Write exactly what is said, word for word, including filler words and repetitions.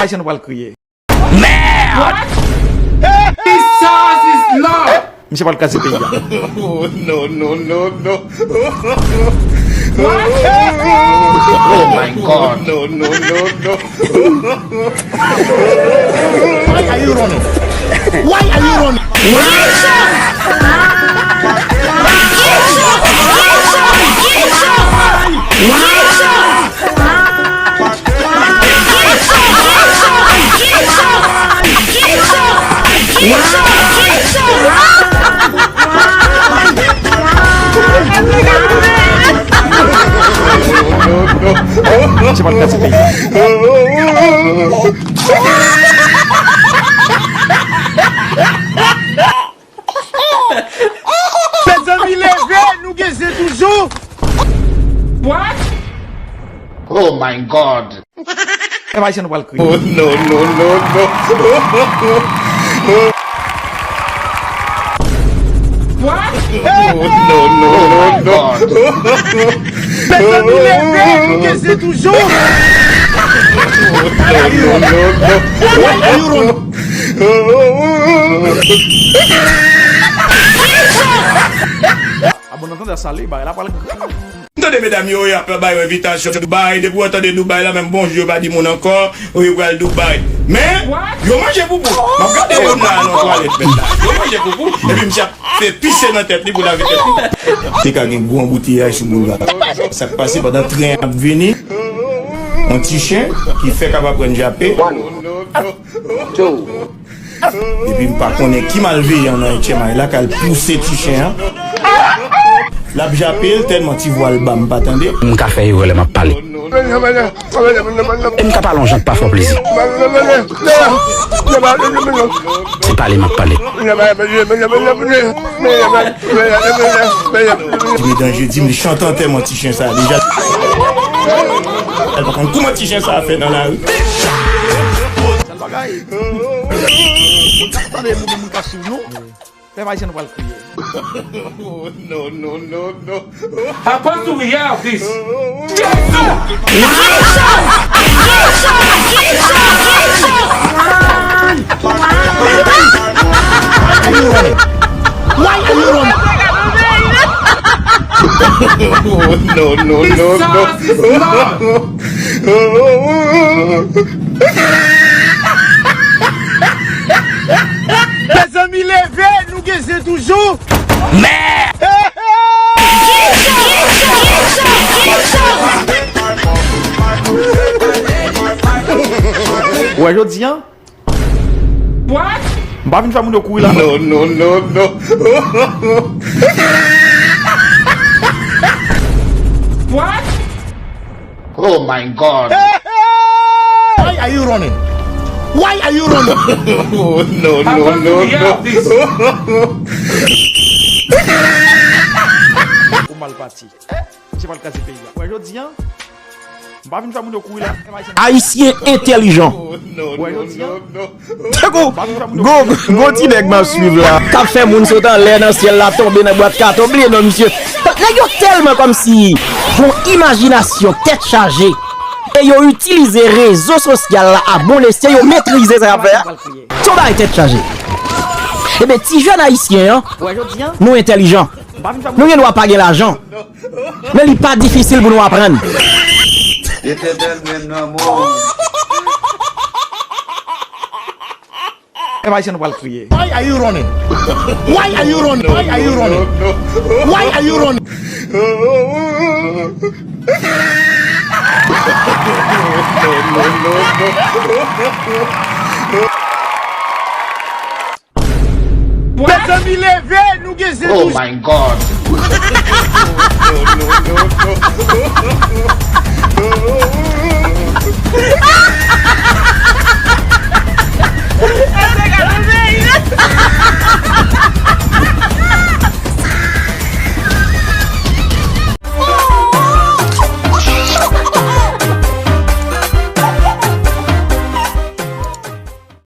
Ayisyen nou pral kriye. Merde! Jesus is Lord! Misye pral kraze peyi a. Oh, no, no, no, no. Oh my God. No, no, no, no. Why are you running? Why are you running? Se pa l ka se peyi. Mezanmi, leve, nou gen zen toujou. What? Oh my God. Pèp ayisyen nou pral kriye. Oh, no, no, no, no. What? Oh, no, no, no, no. Mezanmi, leve, nou gen zen toujou. Oh, no, no, no, no. Why are you running? A bon, nan tande sa li, bagay la pral grav. M tande medam yo, y ap bay yo envitasyon Dubai. Depi w tande Dubai la, menm bonjou yo pa di moun ankò. Wi, yo pral Dubai. Men, yo manje poupou. M ap gade yo nan, nan twalèt, men la. Yo manje poupou. Epi misye ap fè pise nan tèt li pou lave tèt li. Te ka gen gwo anbouteyaj sou boulva. Sa k pase pandan tren ap vini? Yon ti chen ki fèk ap aprann jape. Epi m pa konnen ki malveyan nan H M I la k al pouse ti chen an. L ap jape l tèlman ti vwa l ba m pa tande. M ka fè erè lè m ap pale. E m ka pale yon jan k pa fè w plezi. Se pale m ap pale. Di m danje, di m li chante antèman ti chen sa deja. Kòman ti chen sa fè nan lari? Sèl bagay. Tande moun, moun ka swiv nou. Pèp ayisyen nou pral kriye. Oh, no, no, no, no. Apostle, we have this. Jezi! Why are you running? Why are you running? Oh, no, no, no, no. Jesus is Lord. Mezanmi, leve, nou gen zen toujou. Merde! Wè, jodi a, what? M pa vin fè moun yo kouri la. No, no, no, no. What? Oh my God. Why are you running? Why are you running? Oh, no, no, no, no. Ou mal pati. Se pa l ka se peyi a. Wè, jodi a, m pa vin fè moun yo kouri la. Ayisyen entèlijan. Wè, jodi a. Tankou, gon, gon ti nèg m ap swiv la. K ap fè moun sot anlè nan syèl la, tonbe nan bwat katon, bliye non misye. Nèg yo tèlman kòmsi gon imajinasyon, tèt chaje. E yo itilize rezo sosyal la a bon esyen, yo metrize sa y ap fè a. Se yon bagay tèt chaje. Ebyen, ti jèn ayisyen an, nou entèlijan. Nou gen dwa pa gen lajan. Men li pa difisil pou nou aprann. Letènèl menm nan mò. Pèp ayisyen nou pral kriye. Why are you running? Why are you running? Why are you running? Why are you running? Mezanmi, leve, nou gen zen toujou. Oh my God.